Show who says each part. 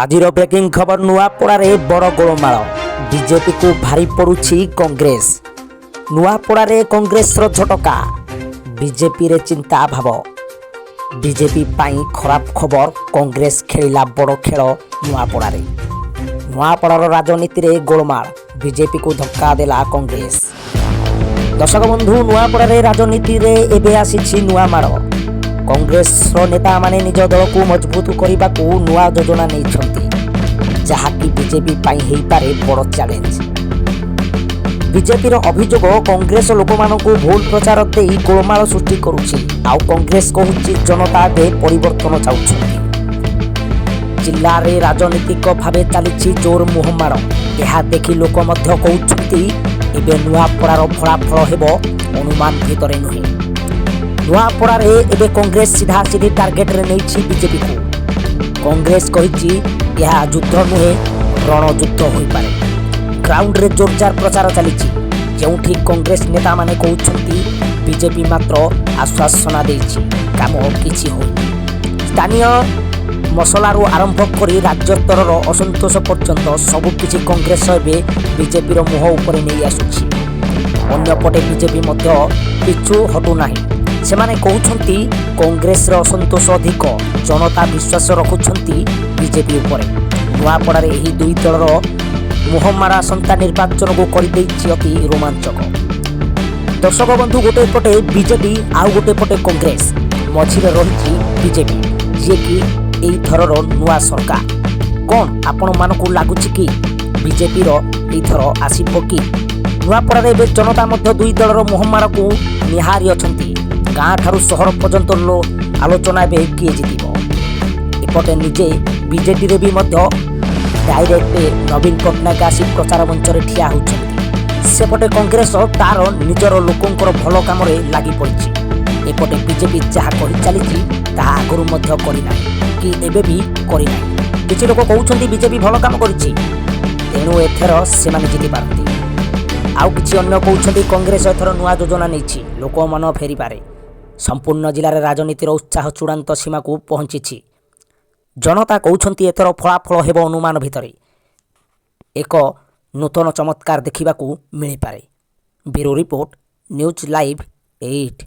Speaker 1: ଆଜିର ବ୍ରେକିଂ ଖବର, ନୂଆପଡ଼ାରେ ବଡ଼ ଗୋଳମାଳ, ବିଜେପିକୁ ଭାରି ପଡ଼ୁଛି କଂଗ୍ରେସ। ନୂଆପଡ଼ାରେ କଂଗ୍ରେସର ଝଟକା, ବିଜେପିରେ ଚିନ୍ତା ଭାବ। ବିଜେପି ପାଇଁ ଖରାପ ଖବର, କଂଗ୍ରେସ ଖେଳିଲା ବଡ଼ ଖେଳ ନୂଆପଡ଼ାରେ। ନୂଆପଡ଼ାର ରାଜନୀତିରେ ଗୋଳମାଳ, ବିଜେପିକୁ ଧକ୍କା ଦେଲା କଂଗ୍ରେସ। ଦର୍ଶକ ବନ୍ଧୁ, ନୂଆପଡ଼ାରେ ରାଜନୀତିରେ ଏବେ ଆସିଛି ନୂଆ ମାଡ଼। କଂଗ୍ରେସର ନେତାମାନେ ନିଜ ଦଳକୁ ମଜବୁତ କରିବାକୁ ନୂଆ ଯୋଜନା ନେଇଛନ୍ତି, ଯାହାକି ବିଜେପି ପାଇଁ ହେଇପାରେ ବଡ଼ ଚ୍ୟାଲେଞ୍ଜ। ବିଜେପିର ଅଭିଯୋଗ, କଂଗ୍ରେସ ଲୋକମାନଙ୍କୁ ଭୁଲ ପ୍ରଚାର ଦେଇ ଗୋଳମାଳ ସୃଷ୍ଟି କରୁଛି। ଆଉ କଂଗ୍ରେସ କହୁଛି, ଜନତା ଏବେ ପରିବର୍ତ୍ତନ ଚାହୁଁଛନ୍ତି। ଜିଲ୍ଲାରେ ରାଜନୈତିକ ଭାବେ ଚାଲିଛି ଜୋର ମୁହଁମାଡ଼। ଏହା ଦେଖି ଲୋକ ମଧ୍ୟ କହୁଛନ୍ତି, ଏବେ ନୂଆପଡ଼ାର ଫଳାଫଳ ହେବ ଅନୁମାନ ଭିତରେ ନୁହେଁ। ନୂଆପଡ଼ାରେ ଏବେ କଂଗ୍ରେସ ସିଧାସିଧି ଟାର୍ଗେଟରେ ନେଇଛି ବିଜେପିକୁ। କଂଗ୍ରେସ କହିଛି, ଏହା ଯୁଦ୍ଧ ନୁହେଁ, ରଣଯୁଦ୍ଧ ହୋଇପାରେ। ଗ୍ରାଉଣ୍ଡରେ ଜୋରଦାର ପ୍ରଚାର ଚାଲିଛି, ଯେଉଁଠି କଂଗ୍ରେସ ନେତାମାନେ କହୁଛନ୍ତି, ବିଜେପି ମାତ୍ର ଆଶ୍ୱାସନା ଦେଇଛି, କାମ କିଛି ହୋଇନି। ସ୍ଥାନୀୟ ମସଲାରୁ ଆରମ୍ଭ କରି ରାଜ୍ୟସ୍ତରର ଅସନ୍ତୋଷ ପର୍ଯ୍ୟନ୍ତ ସବୁକିଛି କଂଗ୍ରେସ ଏବେ ବିଜେପିର ମୁହଁ ଉପରେ ନେଇ ଆସୁଛି। ଅନ୍ୟପଟେ ବିଜେପି ମଧ୍ୟ ପିଛୁ ହଟୁନାହିଁ। ସେମାନେ କହୁଛନ୍ତି, କଂଗ୍ରେସର ଅସନ୍ତୋଷ ଅଧିକ, ଜନତା ବିଶ୍ୱାସ ରଖୁଛନ୍ତି ବିଜେପି ଉପରେ। ନୂଆପଡ଼ାରେ ଏହି ଦୁଇ ଦଳର ମୁହଁମାଡ଼ ଆସନ୍ତା ନିର୍ବାଚନକୁ କରିଦେଇଛି ଅତି ରୋମାଞ୍ଚକ। ଦର୍ଶକ ବନ୍ଧୁ, ଗୋଟେ ପଟେ ବିଜେଡି ଆଉ ଗୋଟେ ପଟେ କଂଗ୍ରେସ, ମଝିରେ ରହିଛି ବିଜେପି, ଯିଏକି ଏଇଥରର ନୂଆ ସରକାର। କ'ଣ ଆପଣମାନଙ୍କୁ ଲାଗୁଛି କି ବିଜେପିର ଏଇଥର ଆସିବ କି? ନୂଆପଡ଼ାରେ ଏବେ ଜନତା ମଧ୍ୟ ଦୁଇ ଦଳର ମୁହଁମାଡ଼କୁ ନିହାରି ଅଛନ୍ତି। ଗାଁ ଠାରୁ ସହର ପର୍ଯ୍ୟନ୍ତ ଆଲୋଚନା ଏବେ କିଏ ଜିତିବ। ଏପଟେ ନିଜେ ବିଜେଡିରେ ବି ମଧ୍ୟ ଡାଇରେକ୍ଟ ନବୀନ ପଟ୍ଟନାୟକ ଆସି ପ୍ରଚାର ମଞ୍ଚରେ ଠିଆ ହେଉଛନ୍ତି। ସେପଟେ କଂଗ୍ରେସ ତାର ନିଜର ଲୋକଙ୍କର ଭଲ କାମରେ ଲାଗି ପଡ଼ିଛି। ଏପଟେ ବିଜେପି ଯାହା କହି ଚାଲିଛି, ତାହା ଆଗରୁ ମଧ୍ୟ କରିନାହିଁ କି ଏବେ ବି କରିନାହିଁ। କିଛି ଲୋକ କହୁଛନ୍ତି, ବିଜେପି ଭଲ କାମ କରିଛି, ତେଣୁ ଏଥର ସେମାନେ ଜିତିପାରନ୍ତି। ଆଉ କିଛି ଅନ୍ୟ କହୁଛନ୍ତି, କଂଗ୍ରେସ ଏଥର ନୂଆ ଯୋଜନା ନେଇଛି, ଲୋକ ମନ ଫେରିପାରେ। ସମ୍ପୂର୍ଣ୍ଣ ଜିଲ୍ଲାରେ ରାଜନୀତିର ଉତ୍ସାହ ଚୂଡ଼ାନ୍ତ ସୀମାକୁ ପହଞ୍ଚିଛି। ଜନତା କହୁଛନ୍ତି, ଏଥର ଫଳାଫଳ ହେବ ଅନୁମାନ ଭିତରେ, ଏକ ନୂତନ ଚମତ୍କାର ଦେଖିବାକୁ ମିଳିପାରେ। Bureau report, news live 8।